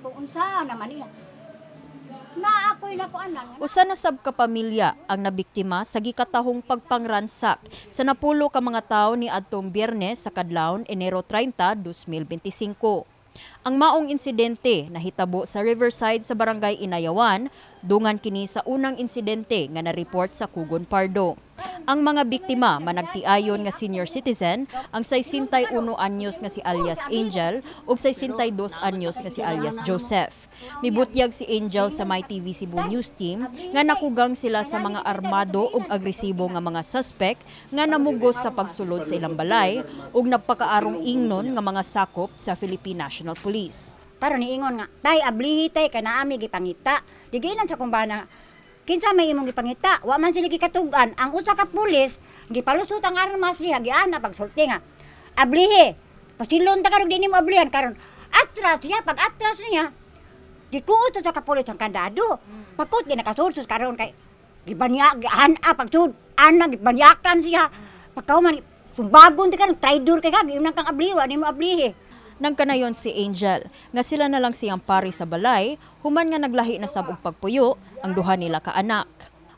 Kung unsa naman niya. Na ako'y nakuanan. Usa na sab ka pamilya ang nabiktima sa gikatahong pagpangransak sa 10 ka mga tawo ni adtong Biyernes sa kadlawon, Enero 30, 2025. Ang maong insidente nahitabo sa Riverside sa Barangay Inayawan, dungan kini sa unang insidente nga na-report sa Kugon Pardo. Ang mga biktima managtiayon nga senior citizen, ang 61 anyos nga si alias Angel ug 62 anyos nga si alias Joseph. Mibutyag si Angel sa MyTV Cebu News Team nga nakugang sila sa mga armado ug agresibo nga mga suspect nga namugos sa pagsulod sa ilang balay ug nagpakaarong ingnon nga mga sakop sa Philippine National Police. Karon niingon nga, "Tay, ablihi tay, kay naami gipangita." Diginan sa kumbana, "Kinsa may imong gipangita?" Wa man sila gikatug-an. Ang usa ka pulis, gipalusot ang armas niya, giana pagsulti nga, "Ablihi. Pasilon ta karon, di nimo ablihan karon." Atras siya, pag atras niya, gikuot sa ka pulis ang kandado. Pagkuot, di nakasulsot karon kay gibanya, giana pagsud, ana gibanyakan siya. Pagkauman sumbagon di karon, "Traidor kay ka, giunang kang ablihi, wa nimo ablihi." Nangkanayon si Angel nga sila na lang siyang pari sa balay human nga naglahi na sab og pagpuyo ang duha nila ka anak.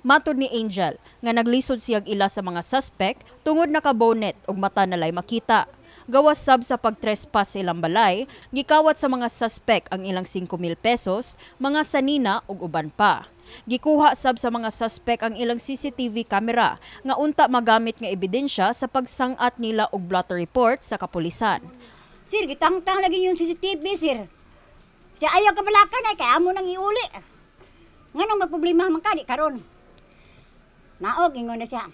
Matod ni Angel nga naglisod siyag ila sa mga suspect tungod naka-bonnet ug mata nalay makita. Gawas sab sa pagtrespass sa ilang balay, gikawat sa mga suspect ang ilang 5,000 pesos, mga sanina ug uban pa. Gikuha sab sa mga suspect ang ilang CCTV camera nga unta magamit nga ebidensya sa pagsangat nila og blotter report sa kapulisan. Sir, gitangtang lagi yung CCTV, sir. Siya ayaw kabalakan ay kaya amo nang iuli. Nganong maproblema man ka di karon. Naog ingon na siya.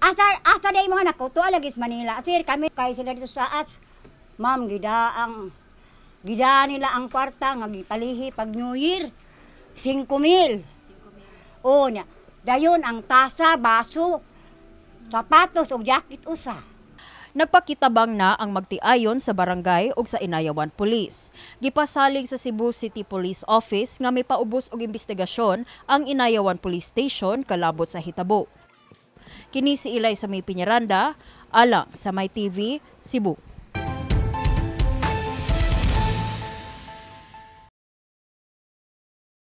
Asa asa day mga anak ko to lagi sa Manila. Sir, kami kay sila dito sa taas. Ma'am, gida ang gida nila ang kwarta nga gipalihi pag New Year. 5,000. Oh, nya. Dayon ang tasa, baso, sapatos ug jacket usa. Nagpakitabang na ang magtiayon sa barangay ug sa Inayawan Police. Gipasalig sa Cebu City Police Office nga may paubos og investigasyon ang Inayawan Police Station kalabot sa hitabo. Kini si Ilay sa may Piñaranda, alang sa My TV, Cebu.